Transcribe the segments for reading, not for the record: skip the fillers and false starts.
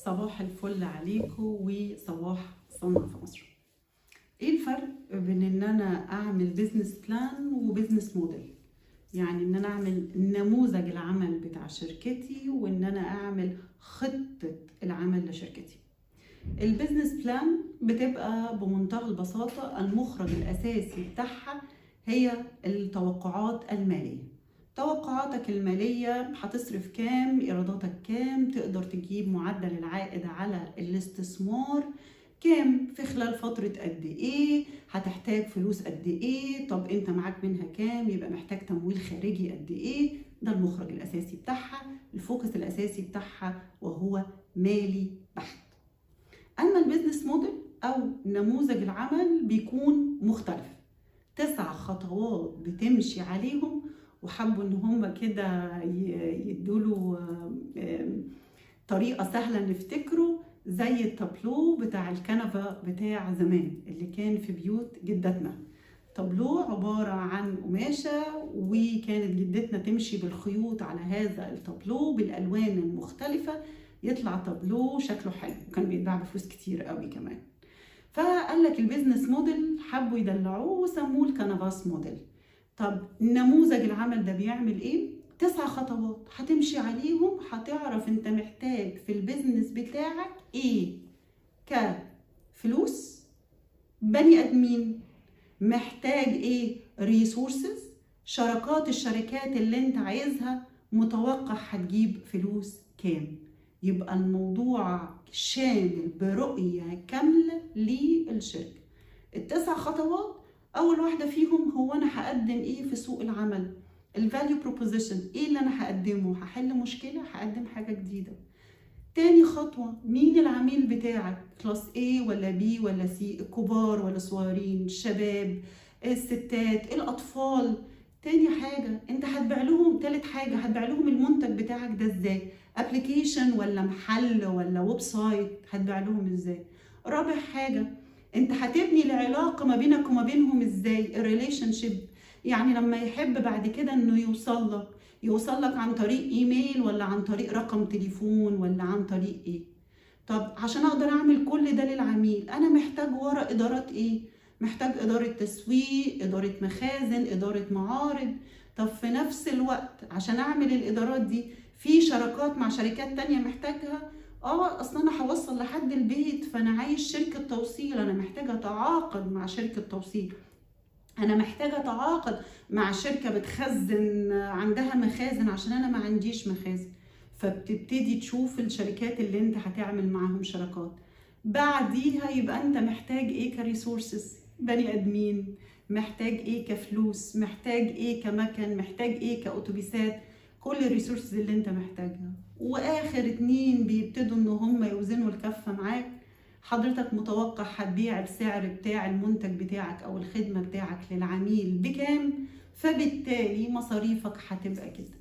صباح الفل عليكم وصباح صنع في مصر. ايه الفرق بين ان انا اعمل business plan و business model؟ يعني ان انا اعمل نموذج العمل بتاع شركتي وان انا اعمل خطة العمل لشركتي. ال business plan بتبقى بمنتهى البساطة المخرج الاساسي بتاعها هي التوقعات المالية. توقعاتك المالية هتصرف كام، إيراداتك كام، تقدر تجيب معدل العائد على الاستثمار كام في خلال فترة قد إيه، هتحتاج فلوس قد إيه، طب أنت معاك منها كام، يبقى محتاج تمويل خارجي قد إيه. ده المخرج الأساسي بتاعها، ال focus الأساسي بتاعها وهو مالي بحت. أما ال business model أو نموذج العمل بيكون مختلف، 9 خطوات بتمشي عليهم، وحبوا ان هم كده يدوله طريقة سهلة نفتكره زي التابلو بتاع الكنفة بتاع زمان اللي كان في بيوت جدتنا. تابلو عبارة عن قماشة، وكانت جدتنا تمشي بالخيوط على هذا التابلو بالألوان المختلفة، يطلع تابلو شكله حلو، وكان بيتباع بفلوس كتير قوي كمان. فقال لك ال business model حبوا يدلعوه وسموه ال canvas model. طب نموذج العمل ده بيعمل ايه؟ 9 خطوات هتمشي عليهم، هتعرف انت محتاج في ال business بتاعك ايه كفلوس، بني ادمين، محتاج ايه resources، شراكات، الشركات اللي انت عايزها، متوقع هتجيب فلوس كام. يبقى الموضوع شامل برؤية كاملة للشركة. ال9 خطوات، أول واحدة فيهم هو أنا هقدم إيه في سوق العمل، ال value proposition، إيه اللي أنا هقدمه، هحل مشكلة، هقدم حاجة جديدة. تاني خطوة، مين العميل بتاعك، class A ولا B ولا C، الكبار ولا الصغيرين، الشباب، الستات، الأطفال. تاني حاجة أنت هتبيع لهم، تالت حاجة هتبيع لهم المنتج بتاعك ده إزاي، application ولا محل ولا website، هتبيع لهم إزاي. رابع حاجة انت هتبني العلاقة ما بينك وما بينهم ازاي، ال relationship، يعني لما يحب بعد كده انه يوصل لك، يوصل لك عن طريق ايميل ولا عن طريق رقم تليفون ولا عن طريق ايه. طب عشان اقدر اعمل كل ده للعميل انا محتاج ورا ادارات ايه، محتاج ادارة تسويق، ادارة مخازن، ادارة معارض. طب في نفس الوقت عشان اعمل الادارات دي في شراكات مع شركات تانية محتاجها. اصل انا هوصل لحد البيت، فانا عايز شركة توصيل، انا محتاجة اتعاقد مع شركة توصيل، انا محتاجة اتعاقد مع شركة بتخزن عندها مخازن عشان انا ما عنديش مخازن. فبتبتدي تشوف الشركات اللي انت هتعمل معاهم شراكات. بعديها يبقى انت محتاج ايه ك resources، بني ادمين، محتاج ايه كفلوس، محتاج ايه كمكن، محتاج ايه كأتوبيسات، كل ال resources اللي انت محتاجها. واخر 2 بيبتدوا ان هم يوزنوا الكفة معاك. حضرتك متوقع هتبيع السعر بتاع المنتج بتاعك او الخدمة بتاعك للعميل بكام، فبالتالي مصاريفك هتبقى كده.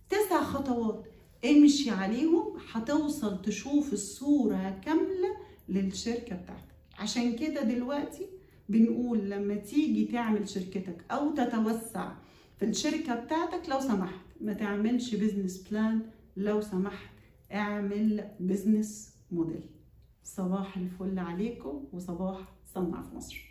9 خطوات امشي عليهم هتوصل تشوف الصورة كاملة للشركة بتاعتك. عشان كده دلوقتي بنقول لما تيجي تعمل شركتك او تتوسع في الشركة بتاعتك، لو سمحت ما تعملش business plan، لو سمحت اعمل business model. صباح الفل عليكم وصباح صنع في مصر.